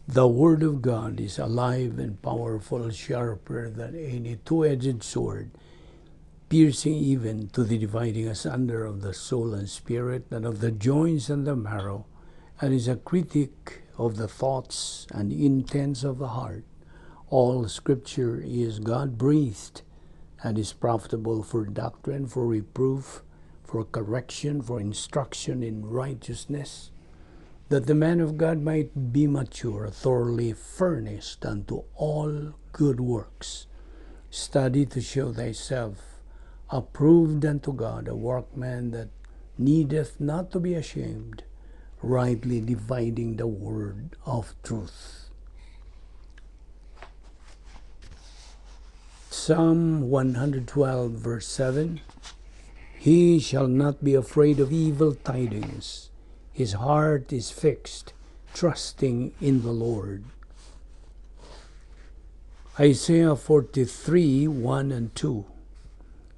The Word of God is alive and powerful, sharper than any two-edged sword, piercing even to the dividing asunder of the soul and spirit, and of the joints and the marrow, and is a critic of the thoughts and intents of the heart. All Scripture is God-breathed and is profitable for doctrine, for reproof, for correction, for instruction in righteousness, that the man of God might be mature, thoroughly furnished unto all good works. Study to show thyself approved unto God, a workman that needeth not to be ashamed, rightly dividing the word of truth. Psalm 112 verse 7, He shall not be afraid of evil tidings. His heart is fixed, trusting in the Lord. Isaiah 43:1 and 2.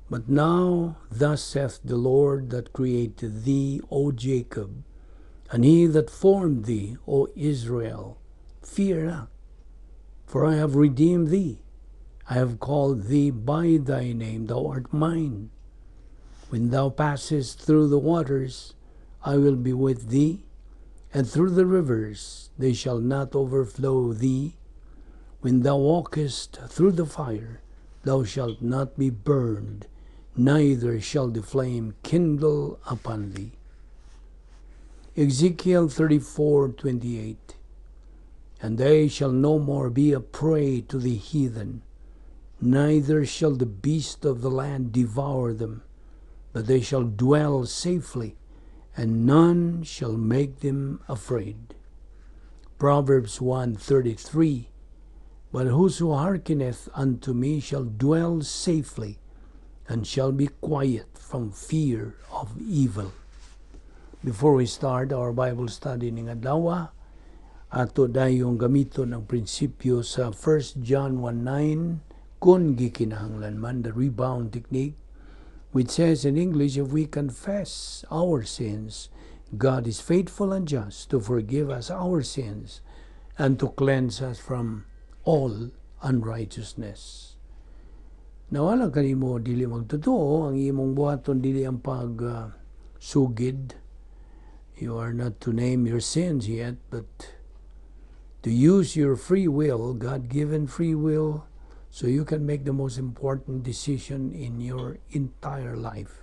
But now, thus saith the Lord that created thee, O Jacob, and he that formed thee, O Israel, fear not, for I have redeemed thee. I have called thee by thy name, thou art mine. When thou passest through the waters, I will be with thee, and through the rivers, they shall not overflow thee. When thou walkest through the fire, thou shalt not be burned, neither shall the flame kindle upon thee. Ezekiel 34:28. And they shall no more be a prey to the heathen, neither shall the beast of the land devour them, but they shall dwell safely, and none shall make them afraid. Proverbs 1:33. But whoso hearkeneth unto me shall dwell safely, and shall be quiet from fear of evil. Before we start our Bible study ning adlaw, ato dayong gamiton ang prinsipyo sa 1 John 1:9, kung gikinahanglan man, the rebound technique, which says in English, if we confess our sins, God is faithful and just to forgive us our sins and to cleanse us from all unrighteousness. Nawala kanimo dili magtotoo, ang imong buhaton dili ang pag-sugid. You are not to name your sins yet, but to use your free will, God-given free will, so you can make the most important decision in your entire life.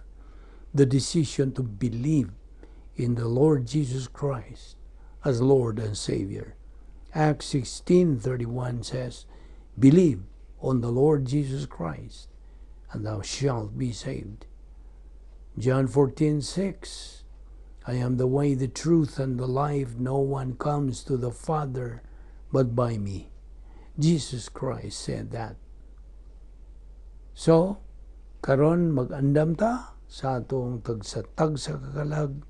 The decision to believe in the Lord Jesus Christ as Lord and Savior. Acts 16:31 says, Believe on the Lord Jesus Christ, and thou shalt be saved. John 14:6, I am the way, the truth, and the life. No one comes to the Father but by me. Jesus Christ said that. So, karon mag-andam ta sa atong tagsa-tagsa kakalag,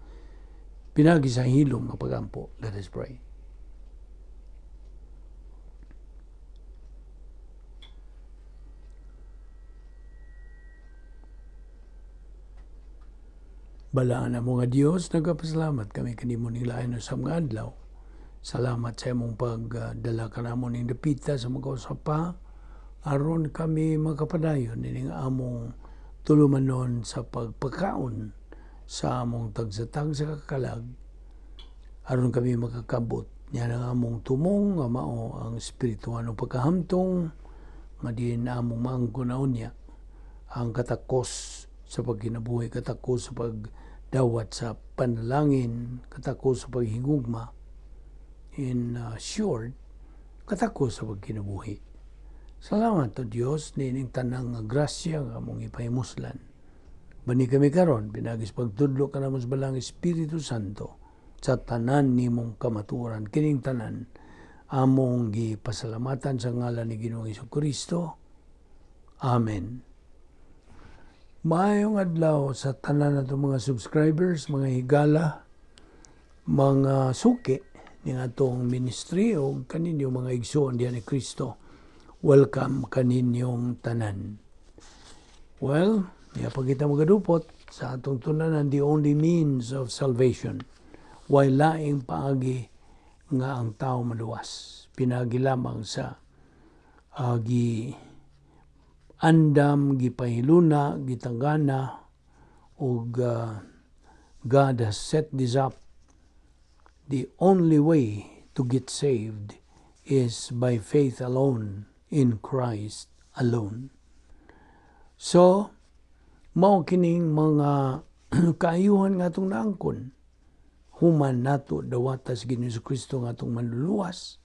pinagi sa hilom nga pagampo. Let us pray. Balaan na mo nga Dios, nagapasalamat kami kanimo ning lain sa mga adlaw. Salamat sa imong pagdala kanamo ning dapita sa mga usapa, aron kami makapadayon nining among tulumanon sa pagpakaon sa among tagsa-tagsa kakalag, aron kami makakabot niya ang among tumong nga mao ang espirituhanong pagkahamtong nga diin among maangkon na unya ang katakos sa pagkinabuhi, katakos sa pagdawat sa panalangin, katakos sa paghigugma. In short, katakos sa pagkinabuhi. Salamat o Dios nining tanang nga grasya nga among ipahimuslan. Bani kami karon pinagis pagtudlo kanamo sa Balang Espiritu Santo sa tanan nimong kamatuoran, kining tanan among gipasalamatan sa ngalan ni Ginoong Hesukristo. Amen. Maayong adlaw sa tanan natong mga subscribers, mga higala, mga suki ning atong ministry o kaninyo mga igsoon diha ni Kristo. Welcome kaninyong tanan. Niya pa kita magadupot sa atong tulanan, the only means of salvation. Way laing paagi Nga ang tao maluwas pinaagi lamang sa gi andam, gipahiluna, gitangana ug God has set this up. The only way to get saved is by faith alone, in Christ alone. So mao kining mga kaayuhan nga atong naangkon human nato dawata sa Ginoong Kristo nga atong Manluluwas.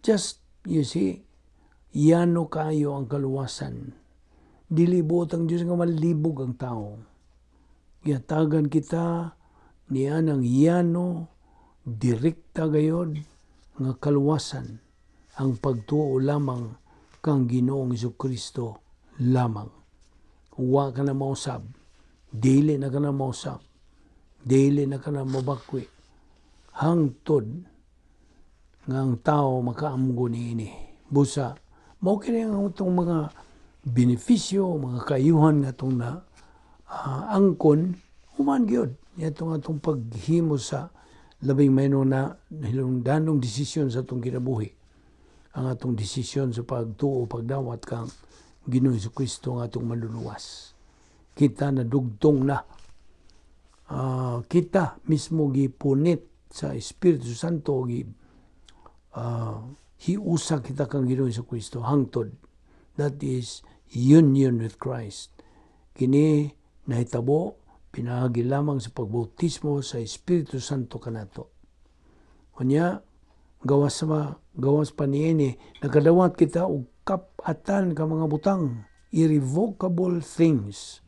Just, you see, yano kayo ang kaluwasan. Dili buot ang Diyos nga malibog ang tao. Gihatagan kita niya ng yano, direkta gayod nga kaluwasan, ang pagtuo lamang kang Ginoong Kristo lamang. Wa ka na mausab, dili na ka na mausab, dili na ka na mabakwi hangtod nga ang tao makaamgo niini. Busa mao kini ang atong mga benepisyo, mga kaayuhan nga atong na angkon human gyud atong atong paghimo sa labing maino na hinungdanong desisyon sa atong kinabuhi, ang atong desisyon sa pagtuo, pagdawat kang Ginoong Kristo nga atong Manluluwas. Kita na dugtong na kita mismo gipunit sa Espiritu Santo, gi hiusa kita kang Ginoong Kristo hangtod. That is union with Christ. Kini nahitabo pinaagi lamang sa pagbautismo sa Espiritu Santo kanato. Unya gawas sa gawas pa niini, nakadawat kita og kap-atan ka mga butang, irrevocable things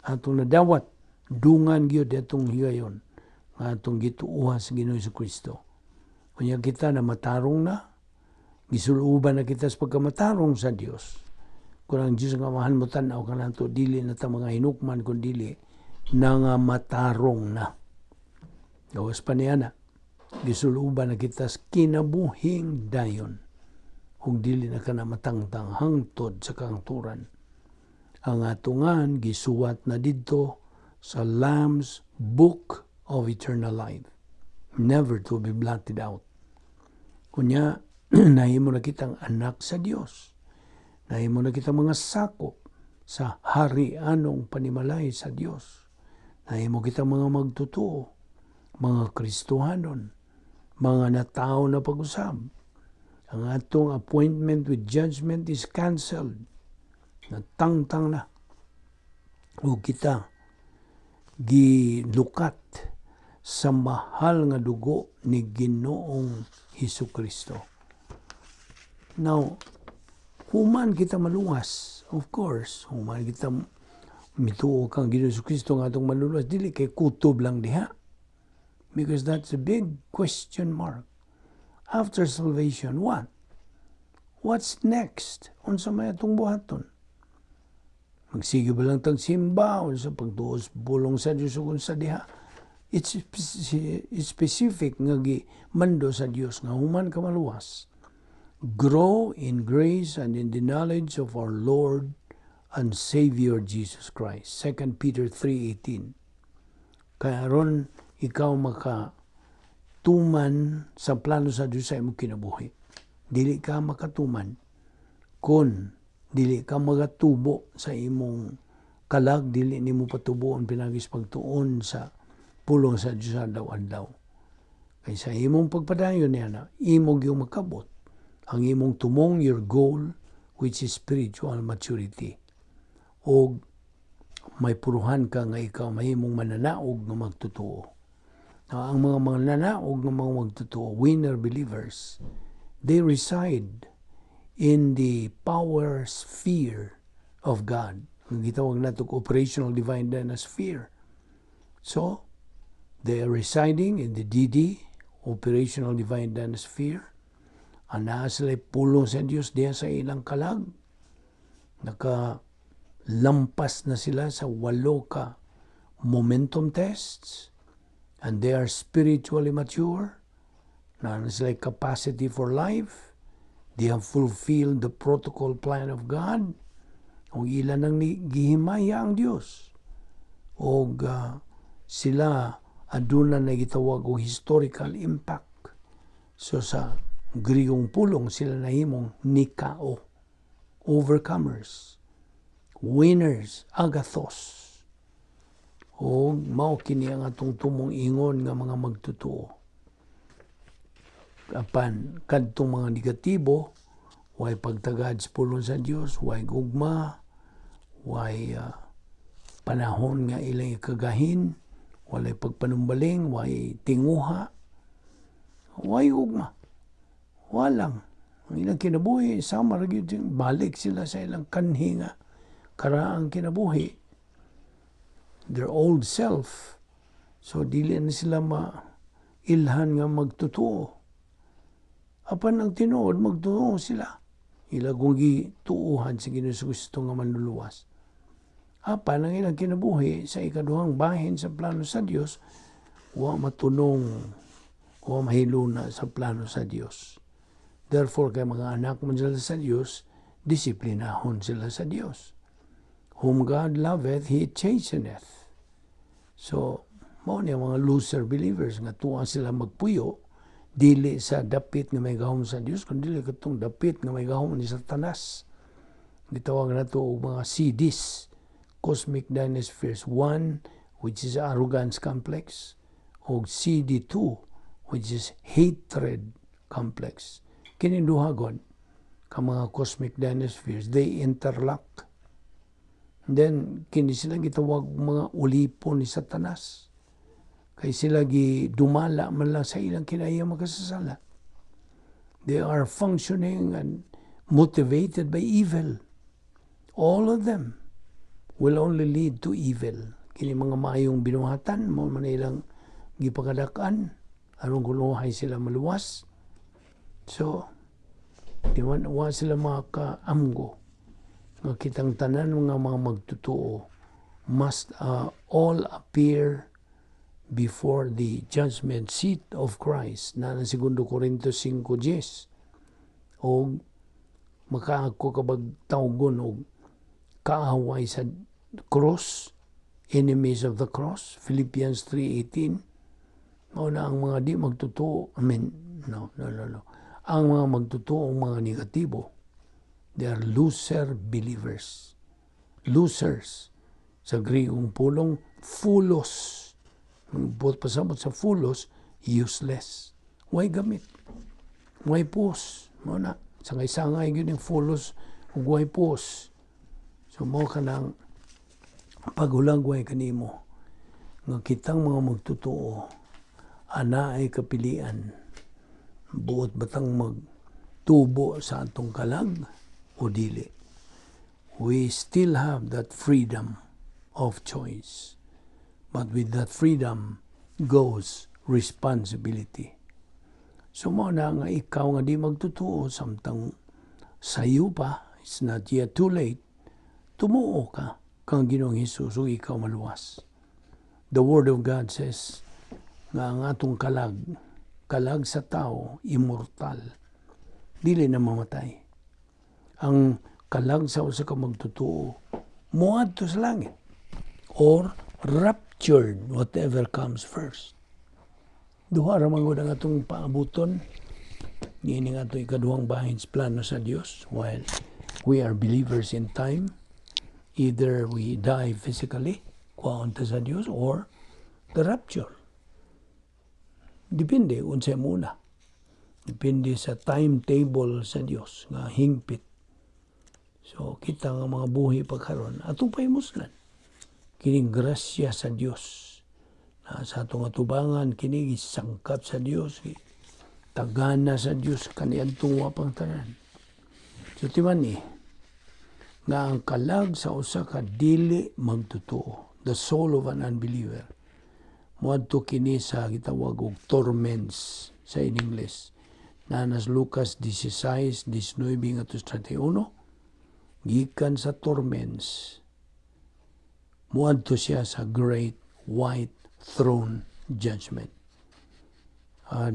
atong nadawat dungan gyud atong higayon nga atong gituohan sa Ginoo Kristo. Unya kita na matarong na, gisuluban na kita sa pagkamatarong sa Dios. Kung ang Diyos nga Amahan mo tan-aw kanato, dili na ta mga hinukman kun dili na nga matarong na. Gawas pa niya na, gisuluban na kita sa kinabuhing dayon ug dili na ka na matangtang hangtod sa kahangturan. Ang atungan gisuwat na didto sa Lamb's Book of Eternal Life, never to be blotted out. Kunya, nahimo na kitang anak sa Dios. Nahimo na kitang mga sakop sa hari-anong panimalay sa Dios. Nahimo kitang mga magtotoo, mga Kristohanon, mga natao na pag-usab. Ang atong appointment with judgment is cancelled. Natangtang na. O kita gilukat sa mahal nga dugo ni Ginoong Hesus Kristo. Now, human kita maluwas, of course, human kita mituo kang Ginoong Hesus Kristo nga atong Manluluwas, dili kay kutob lang diha. Because that's a big question mark. After salvation, what? What's next? Unsa may atong buhaton? Magsige ba lang tag simba, unsa pagtuos pulong sa Dios ug unsa diha? It's specific nga gimando sa Dios nga human ka maluwas, grow in grace and in the knowledge of our Lord and Savior Jesus Christ. 2 Peter 3:18. Kaya aron ikaw maka tuman sa plano sa Dios sa imong kinabuhi, dili ka makatuman kung dili ka magatubo sa imong kalag, dili nimo patubuon pinaagi sa pagtuon sa pulong sa Dios adlaw-adlaw. Kay sa imong pagpadayon niya na, imo gyud makabot ang imong tumong, your goal, which is spiritual maturity. O may puruhan ka nga ikaw mahimong mananaog nga magtotoo. Now, ang mga mananaog nga mga magtotoo, winner believers, they reside in the power sphere of God. Ang gitawag nato operational divine sphere. So, they are residing in the DD, operational divine sphere. Anaa sila pulong sa Dios diya sa ilang kalag. Nakalampas na sila sa walo ka momentum tests and they are spiritually mature. Naa na sila capacity for life. They have fulfilled the protocol plan of God. O ila nang gihimaya ang Dios. Og sila aduna na gitawag og historical impact. So sa Griegong pulong, sila nahimong nikao, overcomers, winners, agathos. O mao kini ang atong tumong ingon nga mga magtotoo. Apan kadtong mga negatibo, way pagtagad sa pulong sa Dios, way gugma, way panahon nga ilang ikagahin, walay pagpanumbaling, way tinguha, way gugma. Walang. Ang ilang kinabuhi, sama ra gyud, balik sila sa ilang kanhi nga karaang kinabuhi. Their old self. So dili na sila ma ilhan nga magtotoo. Apan ang tinuod, magtotoo sila. Ila kung gituuhan sa Ginoo Kristo nga manluluwas. Apan ang ilang kinabuhi sa ikaduhang bahin sa plano sa Dios, wa matunong, wa mahiluna sa plano sa Dios. Therefore, kay mga anak man sila sa Dios, disiplinahon sila sa Dios. Whom God loveth, He chasteneth. So, mao ni mga loser believers nga tuwa sila magpuyo, dili sa dapit nga may gahom sa Dios, kundi dili katong dapit nga may gahom ni Satanas. Gitawag nato og mga CDs, Cosmic Dynaspheres 1, which is arrogance complex, og CD2, which is hatred complex. Kining duha god ka mga cosmic dynaspheres, they interlock. Then kini sila gitawag mga ulipon ni Satanas. Kay sila gidumala man lang sa ilang kinahiyang makasasala. They are functioning and motivated by evil. All of them will only lead to evil. Kini mga maayong binuhatan mao man ilang gipakadak-an aron kunuhay sila maluwas. So, di man wa sila makaamgo nga kitang tanan mga magtotoo must all appear before the judgment seat of Christ na ng 2 Corintios 5:10 o makaako kabag tawgon og kaaway sa cross, enemies of the cross, Philippians 3:18. Mao na ang mga di magtotoo, I mean, no, ang mga magtotoo, mga negatibo, they are loser believers. Losers. Sa Griegong pulong, fulos. Buot pasabot sa fulos, useless. Way gamit. Way puos. Mao na. Sangay-sangay gyud yung fulos ug way puos. So mao kanang paghulagway kanimo nga kitang mga magtotoo ana ay kapilian, buot batang magtubo sa atong kalag o dili. We still have that freedom of choice. But with that freedom goes responsibility. So mao na nga ikaw nga di magtotoo, samtang sayo pa, it's not yet too late, tumuo ka kang Ginoong Hesus ug ikaw maluwas. The Word of God says nga ang atong kalag, kalag sa tao, immortal. Dili na mamatay. Ang kalag sa usa ka magtotoo, moadto sa langit or raptured, whatever comes first. Duha ra man gud ang atong paabuton niini nga atong ikaduhang bahin sa plano sa Dios while we are believers in time. Either we die physically, kuhaon ta sa Dios, or the rapture. Depende unsay muna. Depende sa timetable sa Dios nga hingpit. So kita nga mga buhi pa karon, atong pahimuslan. Kining grasya sa Dios na sa atong atubangan, kini gisangkap sa Dios, tagana sa Dios kaniadtong wa pang tanan. So timan ni nga ang kalag sa usa ka dili magtotoo, the soul of an unbeliever, moadto kini sa gitawag og torments sa in English. Na nas Lucas 16:19 ngadto sa 31. Gikan sa torments, moadto siya sa great white throne judgment.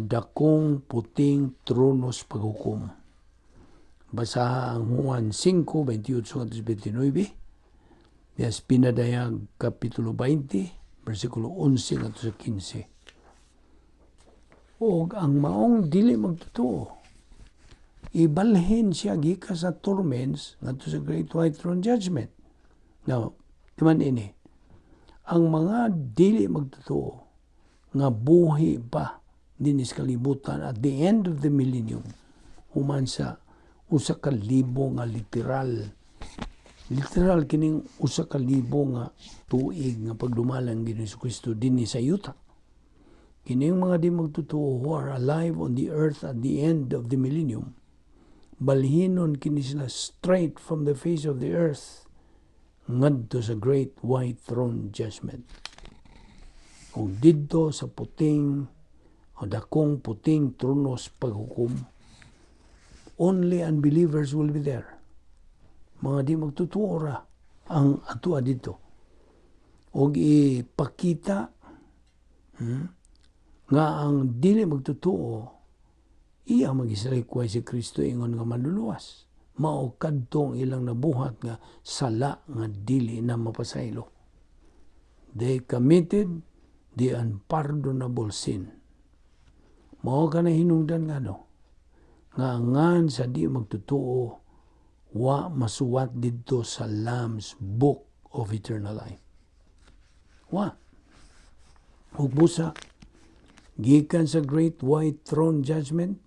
Dakong puting trono sa paghukom. Basaha ang Juan 5:28 ngadto 29. Yes, pinadayag Kapitulo 20, versikulo 11 ngadto sa 15. Og ang maong dili magtotoo, ibalhin siya gikan sa torments ngadto sa Great White Throne Judgment. Now, timan ini, ang mga dili magtotoo nga buhi pa dinhi sa kalibutan at the end of the millennium, human sa 1,000 nga literal, literal kining 1,000 nga tuig nga pagdumalang Ginoong Kristo dinhi sa yuta. Kining mga di magtotoo who are alive on the earth at the end of the millennium, balhinon kini sila straight from the face of the earth ngadto sa Great White Throne Judgment. Ug didto sa puting o dakong puting trono sa paghukom, only unbelievers will be there. Mga di magtotoo ra ang atua didto. Og ipakita nga ang dili magtotoo iya magisalikway si Kristo ingon nga Manluluwas. Mao kadtong ilang nabuhat nga sala nga dili na mapasaylo. They committed the unpardonable sin. Mao ka na hinungdan nga no, nga ngan sa di magtotoo wa masuwat didto sa Lamb's Book of Eternal Life. Wa. Ug busa, gikan sa Great White Throne Judgment,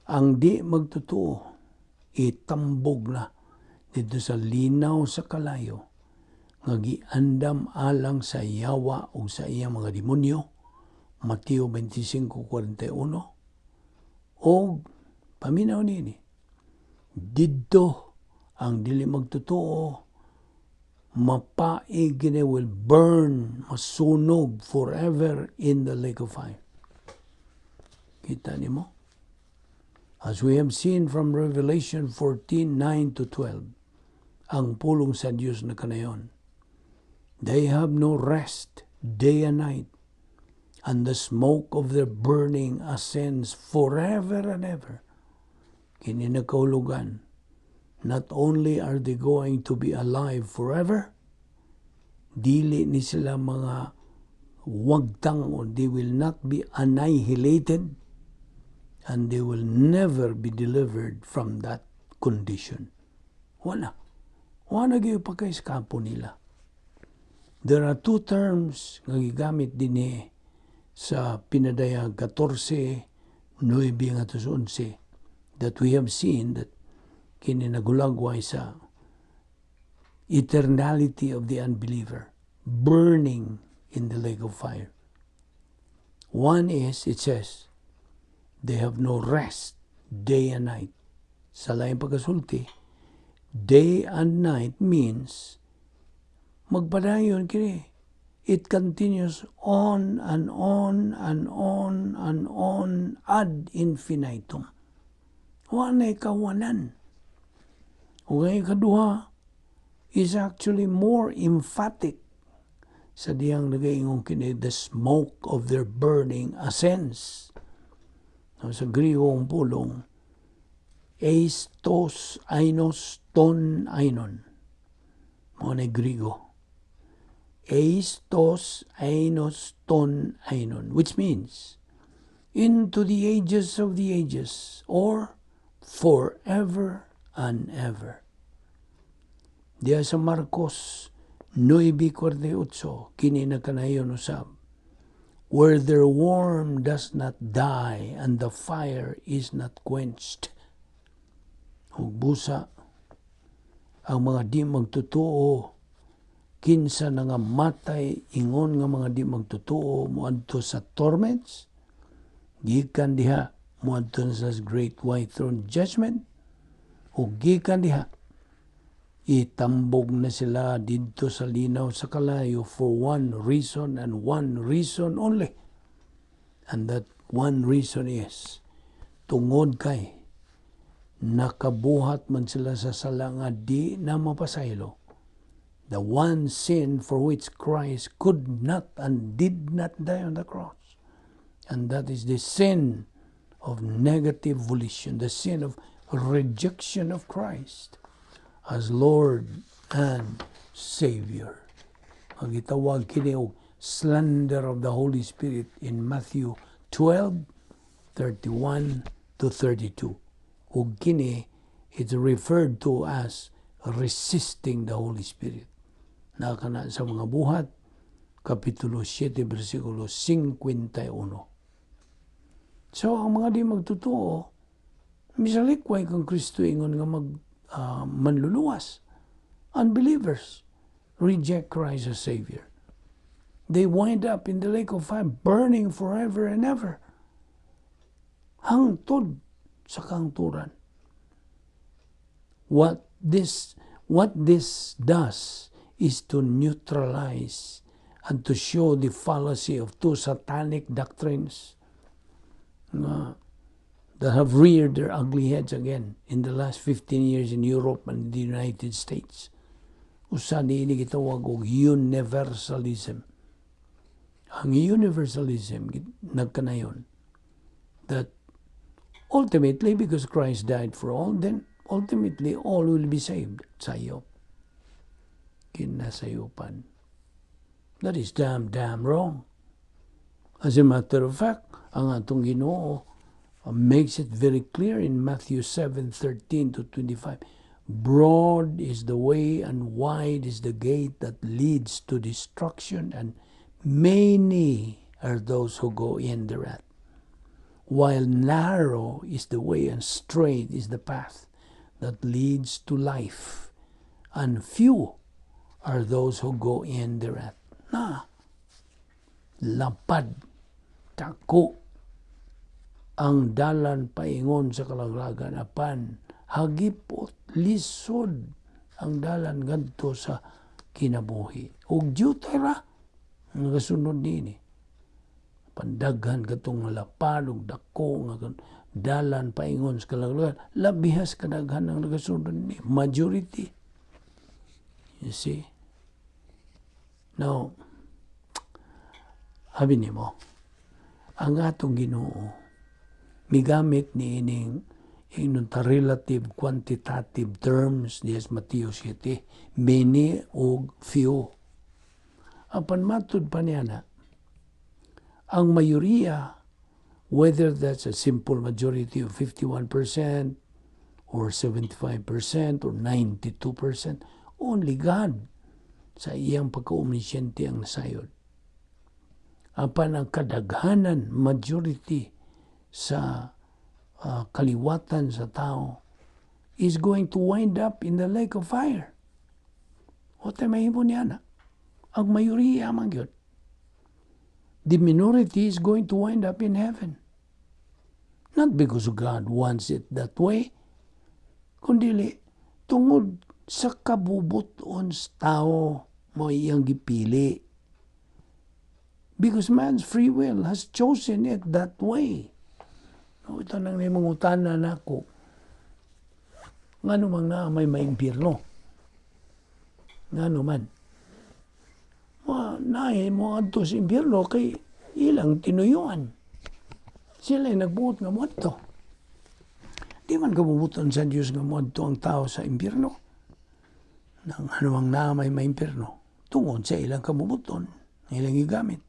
ang di magtotoo itambog na didto sa linaw sa kalayo nga giandam alang sa yawa ug sa iyang mga demonyo, Mateo 25:41. Og paminaw nini, didto ang dili magtotoo mapaig gini, will burn, masunog forever in the lake of fire. Kita nimo? As we have seen from Revelation 14:9 to 12, ang pulong sa Dios na kanayon, they have no rest day and night, and the smoke of their burning ascends forever and ever. Kini nakahulugan, not only are they going to be alive forever, dili ni sila mga wagtang or they will not be annihilated and they will never be delivered from that condition. Wala. Wala gyud pagka-eskapo nila. There are two terms nga gigamit dinhi sa Pinadayag 14, 9 ngadto sa 11 that we have seen that kini nagulagway sa eternality of the unbeliever burning in the lake of fire. One is, it says, they have no rest day and night. Sa laing pagkasulti, day and night means magpadayon kini. It continues on and on and on and on ad infinitum. Walay kawanan. Ug ang ikaduha is actually more emphatic sa diyang nagaingong kini, the smoke of their burning ascends. No, sa Griego ang pulong, eis tos ainos ton ainon. Mao na Griego. Eis tos ainos ton ainon, which means into the ages of the ages or forever and ever. Diya sa Marcos 9:48, kini nakanayon usab, where their worm does not die and the fire is not quenched. Ug busa, ang mga di magtotoo, kinsa na nga matay ingon nga mga di magtotoo, moadto sa torments, gikan diha moadto sa Great White Throne Judgment, ug gikan diha itambog na sila didto sa linaw sa kalayo for one reason and one reason only. And that one reason is tungod kay nakabuhat man sila sa sala nga di na mapasaylo. The one sin for which Christ could not and did not die on the cross. And that is the sin of negative volition, the sin of rejection of Christ as Lord and Savior. Ang gitawag kini og slander of the Holy Spirit in Matthew 12:31 to 32. Ug kini, it's referred to as resisting the Holy Spirit. Na kana sa Mga Buhat, Kapitulo 7, versikulo 51. So, ang mga di magtotoo, misalikway kang Kristo ingon nga mag manluluwas. Unbelievers reject Christ as Savior. They wind up in the lake of fire, burning forever and ever. Hangtod sa kahangturan. What this does is to neutralize and to show the fallacy of two satanic doctrines nga that have reared their ugly heads again in the last 15 years in Europe and the United States. Usa niini gitawag og universalism. Ang universalism nagkanayon that ultimately, because Christ died for all, then ultimately all will be saved. Sayop. Kinasayupan. That is damn, damn wrong. As a matter of fact, ang atong Ginoo makes it very clear in Matthew 7:13 to 25. "Broad is the way and wide is the gate that leads to destruction, and many are those who go in thereat. While narrow is the way and strait is the path that leads to life, and few are those who go in thereat." Na, lapad, dako, ang dalan paingon sa kalaglagan apan hagipot lisod ang dalan ngadto sa kinabuhi. Ug diutay ra ang nagasunod niini. Pandaghan katong lapad ug dako nga dalan paingon sa kalaglagan, labihas kadaghan ang nagasunod ni majority. You see? Now, abi nimo, ang atong Ginoo migamit ni ining ingnon ta relative quantitative terms diya sa Mateo 7, many ug few. Apan matud pa niya na ang mayoriya, whether that's a simple majority of 51% or 75% or 92%, only God sa iyang pagka-omnisciente ang nasayod. Apan ang kadaghanan, majority sa kaliwatan sa tao is going to wind up in the lake of fire. Wa tay mahimo niya na. Ang mayoriya man gyud. The minority is going to wind up in heaven. Not because God wants it that way, kundi tungod sa kabubuton sa tao mo iyang gipili. Because man's free will has chosen it that way. No, ito nang may mangutana nako. Ngano mang naa may maimpyerno? Ngano man? Ma, naay mo adto sa impyerno kay ilang tinuyuan. Sila ay nagbuot nga moadto. Di man kabubuton sa Diyos nga moadto ang tao sa impyerno. Nang ano ang naa may maimpyerno? Tungod sa ilang kabubuton, ilang gigamit.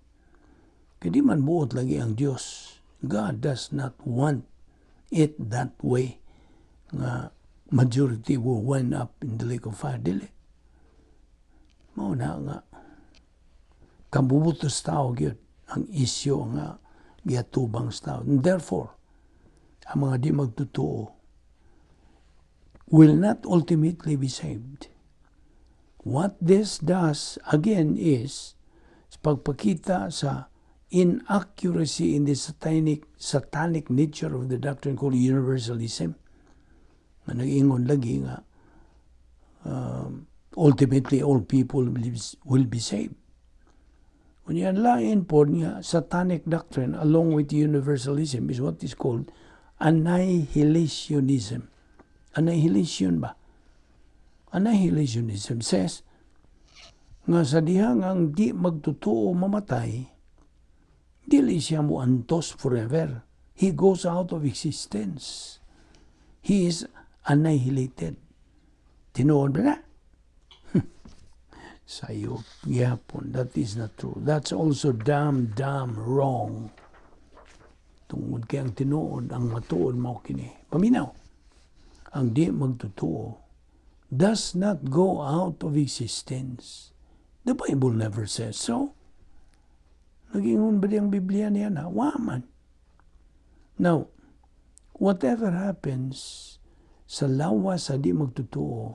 Kaya di man buot lagi ang Diyos. God does not want it that way nga majority will wind up in the lake of fire. Dili. Mao na nga kabubutos tao gyud ang isyo nga giatubang sa tao. And therefore, ang mga di magtotoo will not ultimately be saved. What this does, again, is pagpakita sa inaccuracy in the satanic nature of the doctrine called universalism. Nga nag-ingon lagi nga ultimately all people will be saved. Unya lain po nga satanic doctrine along with universalism is what is called annihilationism. Annihilation ba? Annihilationism says nga sa diha nga ang di magtotoo mamatay, dili siya mo antos forever. He goes out of existence. He is annihilated. Tinuod ba na? Sayop gyapon. That is not true. That's also damn, damn wrong. Tungod kay ang tinuod, ang matuod mao kini. Paminaw. Ang di magtotoo does not go out of existence. The Bible never says so. Nag-ingon ba ang Biblia niya na? Wa man. Now, whatever happens sa lawas sa di magtotoo,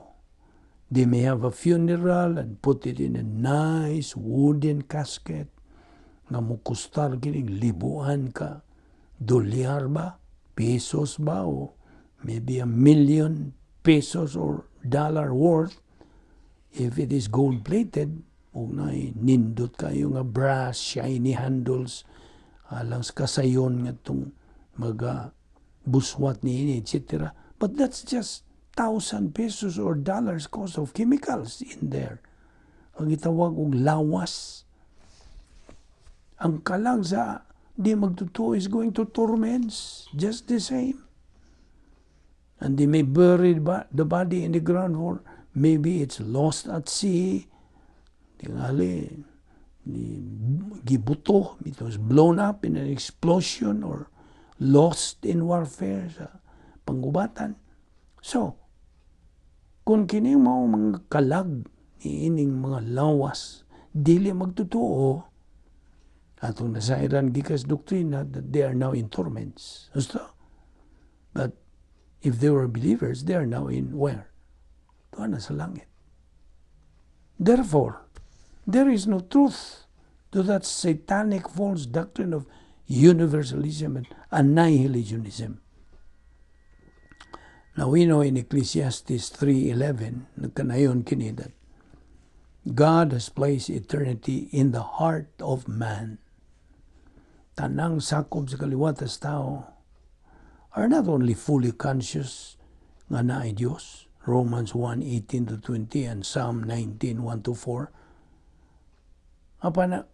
they may have a funeral and put it in a nice wooden casket nga mukustar kining libuan ka dolyar ba, pesos ba, o maybe 1 million pesos or dollar worth if it is gold plated, ug naay nindot kayo nga brass shiny handles alang sa kasayon nga itong maga buswat ni ini, etc. But that's just thousand pesos or dollars cost of chemicals in there. Ang gitawag og lawas, ang kalag sa di magtotoo is going to torments just the same. And they may bury the body in the ground or maybe it's lost at sea. Tingali, ni gibuto, it was blown up in an explosion or lost in warfare sa panggubatan. So, kung kini mao mga kalag ni ining mga lawas dili magtotoo, atong nasairan gikas doktrina that they are now in torments. Gusto? But if they were believers, they are now in where? Tuwa na sa langit. Therefore, there is no truth to that satanic false doctrine of universalism and annihilationism. Now we know in Ecclesiastes 3:11, nagkanayon kini, that God has placed eternity in the heart of man. Tanang sakop sa kaliwatas tao are not only fully conscious nga naay Dios, Romans 1:18 to 20 and Psalm 19:1 to 4. Apan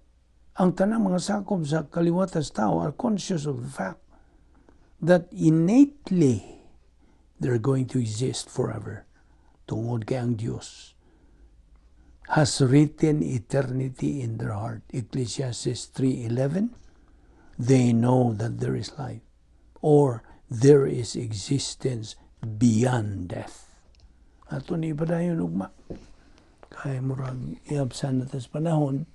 ang tanang mga sakop sa kaliwatas tao are conscious of the fact that innately they're going to exist forever. Tungod kay ang Dios has written eternity in their heart. Ecclesiastes 3:11. They know that there is life or there is existence beyond death. Ato ni padayon ugma. Kay murag iabsan na tas panahon,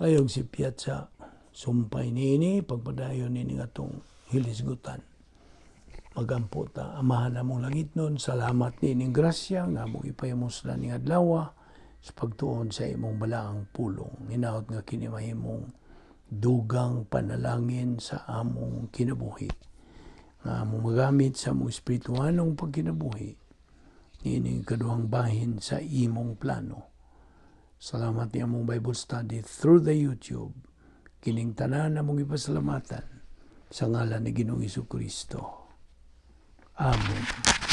ayog sipyat sa sumpay niini pagpadayon nini atong hilisgutan. Magampo ta. Amahan namong langitnon, salamat niining grasya nga among ipahimuslan ning adlaw sa pagtuon sa imong balaang pulong. Hinaot nga kini mahimong dugang panalangin sa among kinabuhi. Nga among magamit sa among espirituanong pagkinabuhi niining kaduhang bahin sa imong plano. Salamat ni among Bible study through the YouTube. Kining tanan among ipasalamatan sa ngalan ni Ginoong Kristo. Amen.